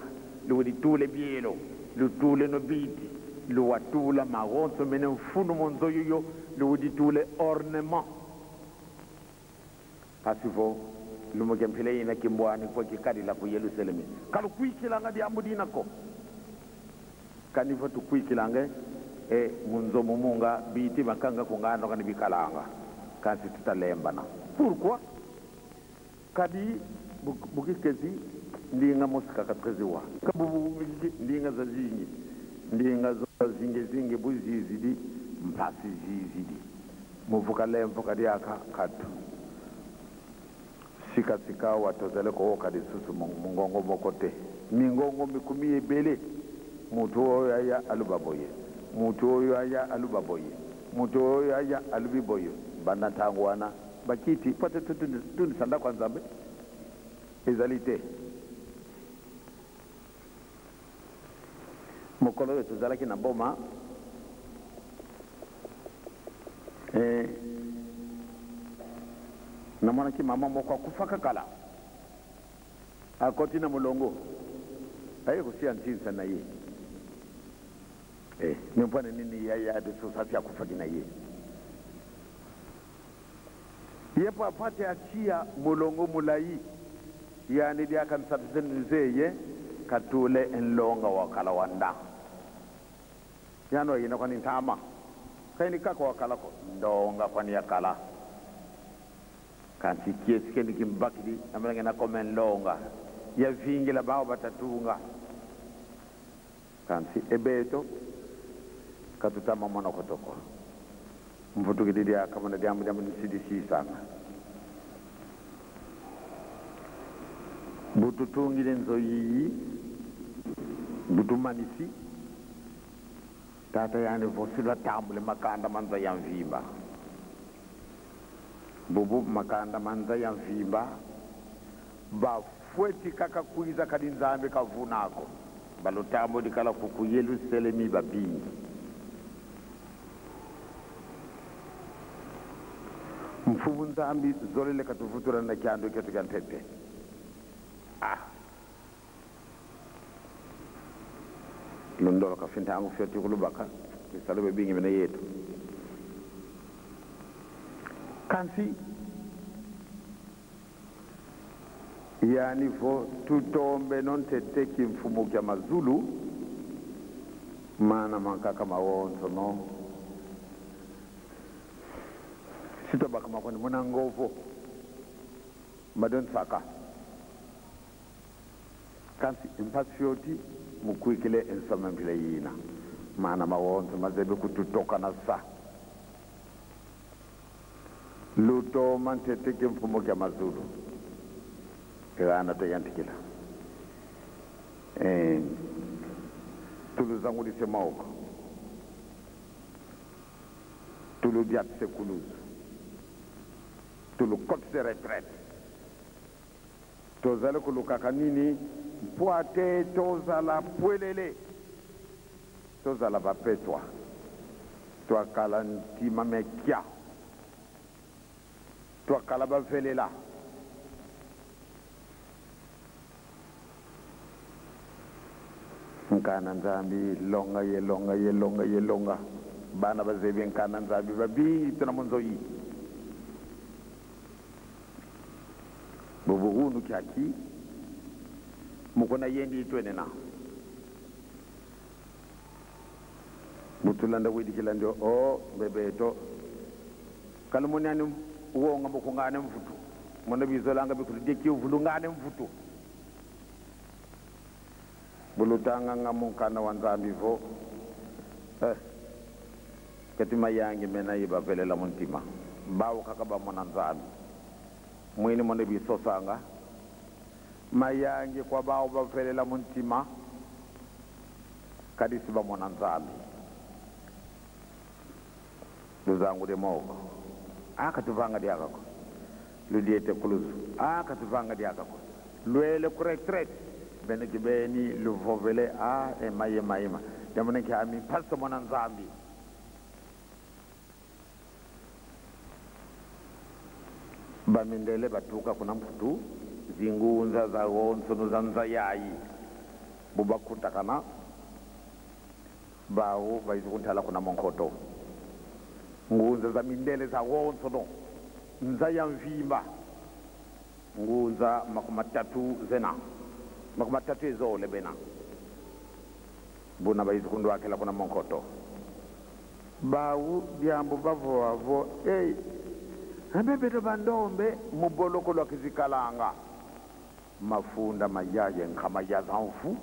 S1: ludi tule bielo lutule no biti luwatula magonso mene mfunu monzoyoyo ludi tule ornement pasivo lumukemphile yina kimbwani kwa kikadila ku Yerusalemu kalu kuikilanga diambu dinako kanivo tukuikilange e munzo mumunga biti makanga kungano kani bikalanga kasi tutalembana pourquoi kadi bukikezi ndinga mosika katreziwa kabubu ndinga zazingi ndinga zinge zinge buzizidi mpasi zizidi muvuka lemvo kadi aka katu sika sika watozale kowoka lisusu mungongo moko te mingongo mikumi ebele mutu oyo aya aluba boye mutu oyo aya aluba boye mutu oyo aya alubi boye banda ntango wana bakiti po te tundisa ndako ya Nzambe ezali te mokolo oyo tozalaki na boma namonaki mama moko akufaka kala akoti na molongo aye kosia ntinsa na ye me mpona nini yaya lisusu asi akufaki na ye ye mpo apate atia molongo molai yani diakansatizeye katule nlonga wakala wanda yano yina kwani ntama kaini kaka wakalako ndonga kwani yakala kanti kiesi kendi kimbakidi namalenge nakome nlonga yavingila bao batatunga kanti ebeto katutama mwana kotoko mvutukidi akamana diambu diambu nisidi sisanga bututungile nzoyiyi butumanisi tata yani vosila tambule makanda manza ya mvimba bubu makanda manza ya mvimba bafweti kaka kuiza kadi Nzambe kavunako balutambo dikala kuku Yerusalemi babingi mfumu Nzambi zolele katuvutura na kyando ketu kya ntete lundolo kafintangu fyoti kulubaka bisalo bingi mene yetu kansi yani vo tutombe nontete kimfumu kya mazulu mana mankaka mawonso no sitobaka makoni muna ngovo madonsaka kansi mpasi fyoti mukwikile ensoma mpila yina mana mawonso mazebe kututoka na sa lutoma ntete kimfumu kya mazulu irana toyantikila tuluzangulise maoko tuludiatise kuluzu tulukotise retraite tozali kolukaka nini mpo ate tozala pwelele tozala bapetwa twakala ntima mekia twakala bavelela nkana Nzambi longa ye longa ye longa ye longa bana bazebi nkana Nzambi babingi tuna munzoyi Bubuhunu kyaki mukona yendi itwenena butulanda widikila ndio o bebeto kalumuni wonga mukungane mvutu mona bizolanga bikuludeki uvulungane mvutu bulutanga nga munkana wa nzambi vo katima yangi mena yibavelela muntima bawo kaka bamona nzambi mwini mona bisosanga mayangi kwa bawo bavelela muntima kadisi bamona nzambi luzangu de moko akatuvanga diakako ludiete kuluzu akatuvanga diakako lwele ku retraite bene kibeni luvovele a ema yema yema yamone ki ami pasa mona nzambi bamindele batuka kuna mfutu zingunza za gonsono za nzayayi bubakutakana bawo baizikunthala kuna monkhoto ngunza za mindele za gonsono nza ya mvimba ngunza 30 zena 30 ezole bena buna baizikundu akela kuna monkhoto bawu byambo bavoavo ei abebeto bandombe muboloko lwa kizikalanga mafunda mayaye nkhama ya zanfu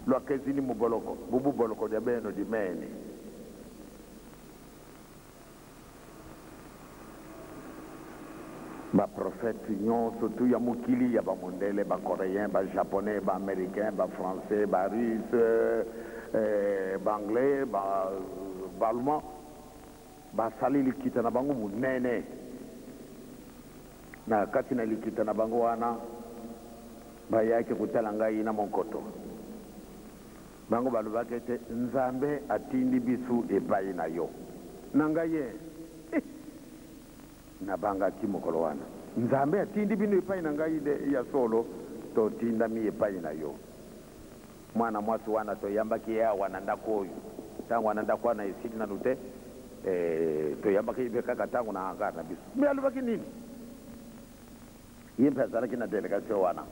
S1: lwa kezini muboloko bububoloko dya beno dimene baprofete nyonso tu ya mokili ya bamondele bacoréen bajaponais baaméricain bafrançais barusse baanglais baallemand basali likita na bango monene na kati na likita na bango wana bayaki kotala ngai na monkoto bango balobaki ete nzambe atindi biso epai na yo na ngai ye nabangaki mokolo wana nzambe atindi bino epai na ngai de ya solo totindami epai na yo mwana mwasi wana toyambaki ye awa na ndako oyo ntango wana ndako wana esili nanu te toyambaki ye mpe kaka ntango na hangar na biso me alobaki nini ye mpe azalaki na délégation wana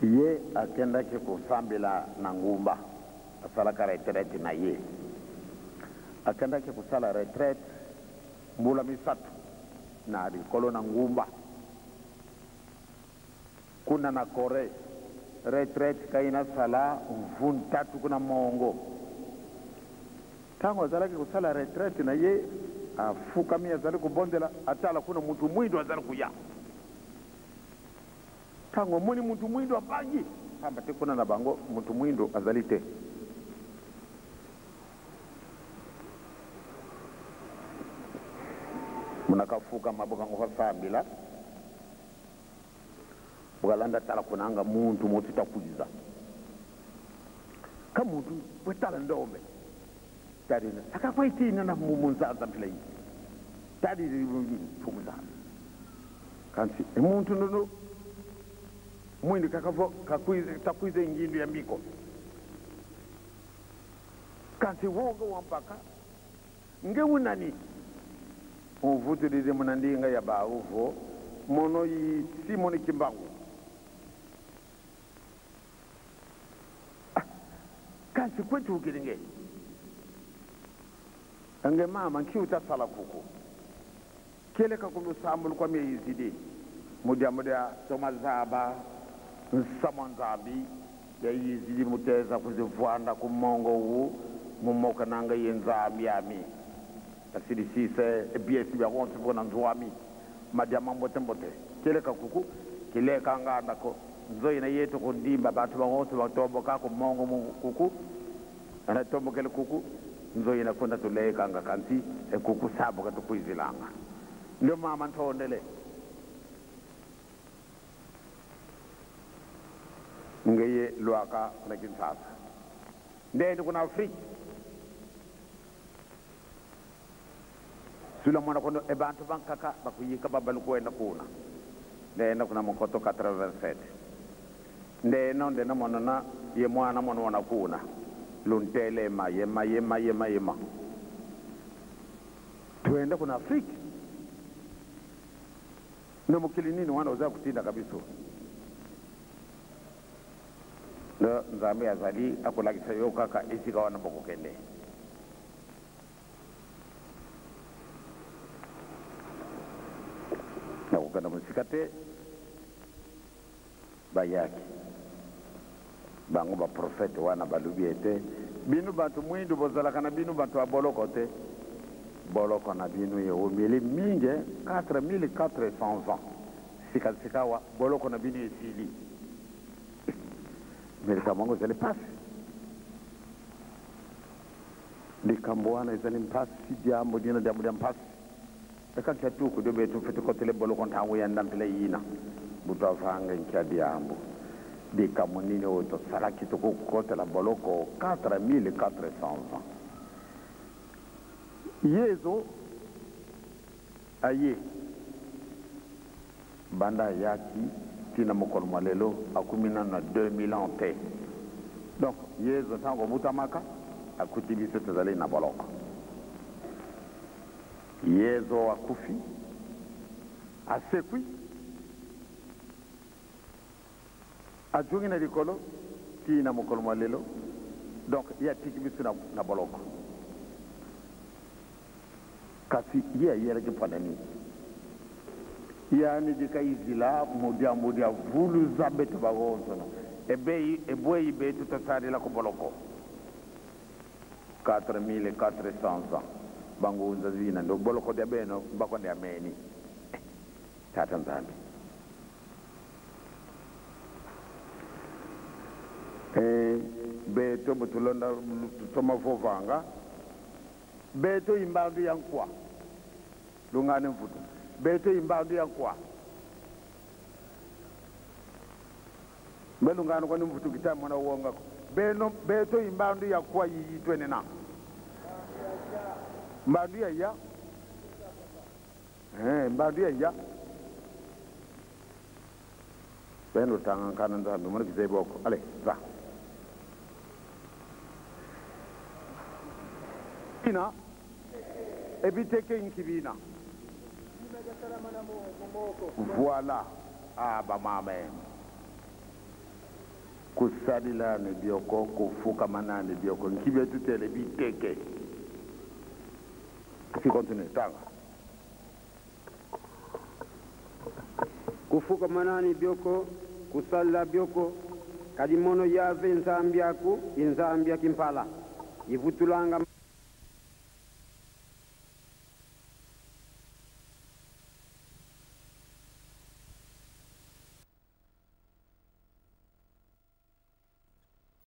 S1: ye akendaki kosambela na ngumba asalaka retraite na ye akendaki kosala retraite mbula misato na likolo na ngumba kuna na Corée retraite kaina sala mvuntatu kuna mongo ntango azalaki kosala retraite na ye afukami azali kobondela atala kuna mutu mwindo azali kuya ntango omoni mutu mwindo abangi pamba te kuna na bango mutu mwindo azali te munakafuka mabokango fasambila bukalanda tala kunanga muntu mosi takuiza ka muntu wetala ndombe tarina akakwaitina na munzaza mpila iyi tali pumuzaza kanti muntu nono mwindi kakavo kakwiza takwiza ingindu ya mbiko kanti wonga wampaka ngeunani umvutulile munandinga ya bauvo mono yi simoni kimbangu kanti kwetu ukilinge ange mama nkiuta sala kuku keleka kulusamulu kwa mieyizidi mudia mudia tomazaba nsamo nzambi yayizidi muteza kuzivwanda kumongo wu mumoka nanga ye nzambi ami asilisise ebiesi bya wonse bona nzwami madiama mbote mbote keleka kuku kileka ngandako nzoyina yetu kundimba bantu bawonse batomboka kumongo kuku anatombokele kuku nzoyina kunda tulekanga kanti ekuku sabuka tukwizilanga ndio mama ntondele ngeye lwaka kuna Kinshasa ndendi kuna Afrika sula mwana kono ebantu bankaka bakuyika babalukwenda kuna ndenda kuna mokoto 87 ndeno ndena monona ye mwana mwana wana kuna luntelema yema yema yema yema tuenda kuna Afrika Na mokili nini wana oza kotindaka biso? Nde Nzambe azali akolakisa yo kaka esika wana bokokende. Nakokenda mosika te, bayaki bango ba prophète wana balobi ete bino bato mwindu bozalaka na bino bato ya boloko te, boloko na bino ewumeli mingi 4400 ans, sika sikawa boloko na bino esili. Mais likambo yango ezali mpasi, likambo wana ezali mpasi, diambo dina diambo dia mpasi. Eka nkia tuku dio betu mfiti kotele boloko ntango ya ndampila yina butu avanga nkia diambo likambo nini oyo tosalaki tokokotela boloko 4400 ans. Yezu aye banda ayaki tina mokolo mwa lelo akumi nano na 2000 ans te. Donc Yezu ntango abutamaka akuti biso tozali na boloko. Yezu akufi, asekwi, azongi na likolo tii na mokolo mwa lelo. Donc ye atiki biso na, na boloko. Kasi ye ayelaki mpo na nini? Yani dika izila mudiambu dia vuluza betu bagonsono ebeyi ebweyi betu tosalila ku boloko. 4400 ans bangunza zina ndo boloko dia beno mbako ndia meni. Eh, Tata Nzambi. Eh, beto butulonda tutoma vovanga beto imbandu ya nkwa lungane mvutu beto imbandu ya nkwa mbelungano kwani mvutu kita mwana wongako beno beto imbandu ya kwa yiyitwene na mbandu ya ya eh mbandu ya ya beno tanga kana nzambe mwana kizeboko ale za ina ebiteke nkibina voilà aba mame kusalilane bioko kufukamanane bioko nkibe tutele biteke si continue tanga
S9: Kufukamanani bioko kusalila bioko kadi mono yave nzambi aku inzambi ya kimpala ivutulanga.